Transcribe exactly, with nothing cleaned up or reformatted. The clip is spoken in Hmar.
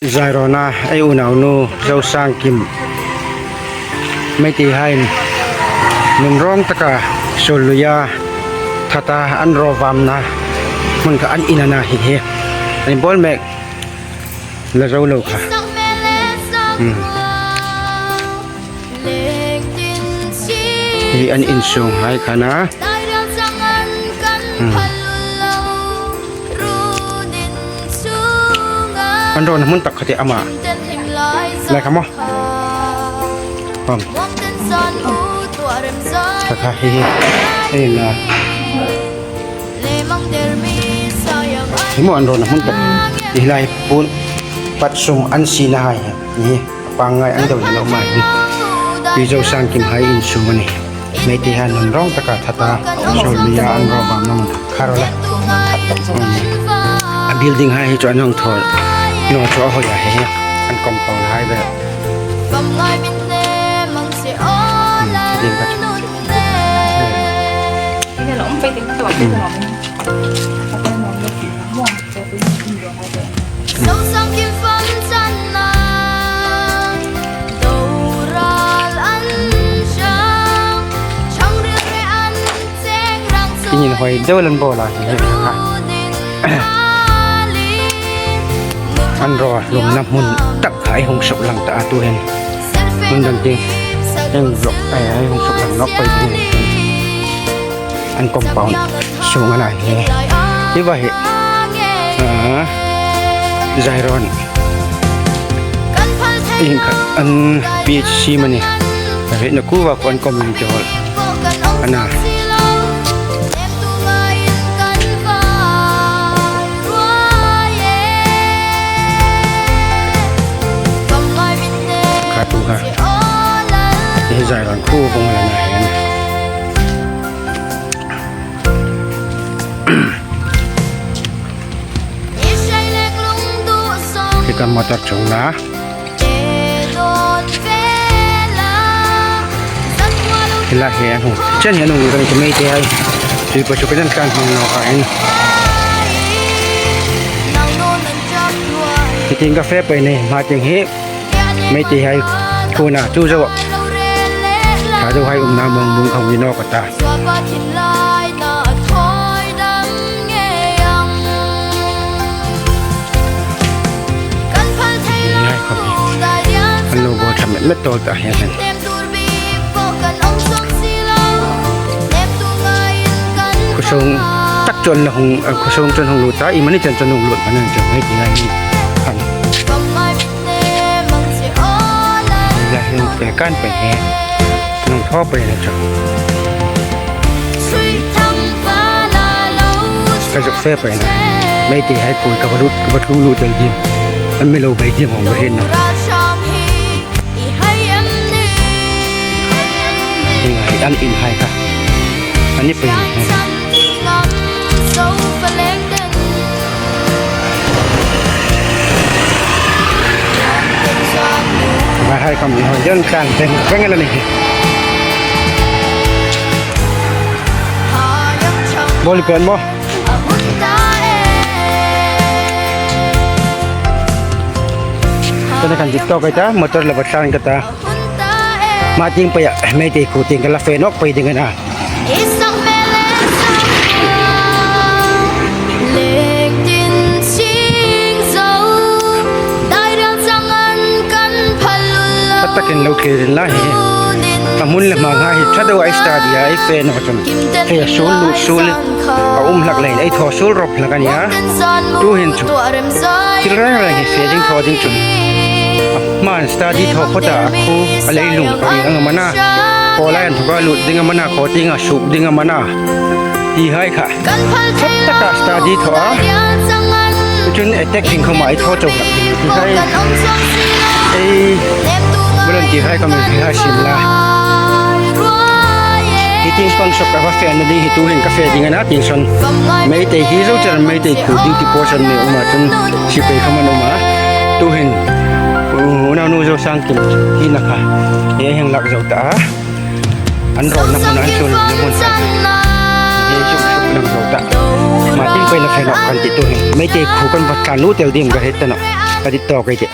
Zairona ei unaunu Zosangkim, Meiteihaiin nun rawng taka suol luia thata an raw vâmna hmun kha an in a na hi hi. An inbawl mek la zo lo kha. Hmm. Hi an insûnghai kha na. Hmm. An rawna hmun tak kha ti ama. Lai kha maw. Pam. Kha kha hi hi. Ei na. Hi maw an rawna hmun tak. Hi lai pun pat sung an sina hai hi. Hi. Pangngai an deu lo ma hi. Pi Zosangkimhai insûng a nih. Meiteihai nun rawng taka thata suol luia an raw vâmna hmun kha ro la. A building hai hi chu an hung thaw naw chu a hoi a hi. An compound hai ve. Ding ka chu. Inin hoi deu lan bawla hi hi. An raw lungna hmun tak kha ei hung suklang ta a tu hin. Hmun dang ding. Heng vlog, eh, ei hung suklang nawk pei ding. An compound sûng a na hi. Hi va hi. Ah, Zairon. Ieng khat an P H C mani. Ri na kuva ko an community hall. A na. Kha tu kha. Hi Zairon khu vong la na hi. Hi ka motor chungna. Hi lai hi an hung. Chen hi an hung kan Meiteihai. Tui pa chu kan kan hung no ka en. Hi tieng ka fe pei nei, hma tieng hi. Meiteihai khuna chu zo. Thadouhai umna mawng mung khawm ni nawk a ta. Meiteihai khawm hi an lo bawl ṭha met met tawl ta hian. Khawsawng tak chuan la hung, khawsawng chuan hung lut ta, i mani chen chuan hung lut hman a ni chuan Meiteihai hi an. Lai hung pe kan pe he. Nung thaw pe na chu. Ka zuk fe pe na. Meiteihai kul ka va lut, ka va thlung lut tel dim. An mi lo bei dim hong va hin na. Hi ngai an in hai ka. Ani pe ni. Vai hai kam ni hoi jan kan teng teng la ni. Bol pen mo. Kana kan TikTok ai ta, motor la batlan ka ta. Hma tieng peia, Meitei khuo tieng ka la fe nawk pei ding a na. Ṭha takin lo thlir inla hi. A hmun le hmanghai hi ṭha deuha ei study a, ei fe nawk chun. Hei a suol lut suol a um hlak leiin ei thaw suol rawp hlak a nia. Tuhin chu thil reng reng hi fe ding thaw ding chun. A hmain study thaw phawta a khu a leilung a ring ang am a na. Khaw lai inthoka lut ding am a na, khaw tienga suk ding am a na. Ti hai kha. Khawp taka study thaw a. Chun attack ding khawma ei thaw chauh hlak ding. Ti hai. Ei. Volunteer hai ka mi hai sim la. Hi tieng pang shock ka va fe na ding hi tuhin ka fe ding a na tieng sawn. Meitei hi zo char Meitei khuo duty post an nei um a chun sipai khawm an um a. Tuhin, u, unaunu Zosangkim hi na kha. Hi heng lak zo ta a. An rawna hmun an suol na hmun ta. Hi suk suk lang zo ta. Ma tin pei na fe nawh kan ti tu hi. Meitei khu kan va tlan nu tel ding ka hre ta nawh. Ka ti tawk ei tih.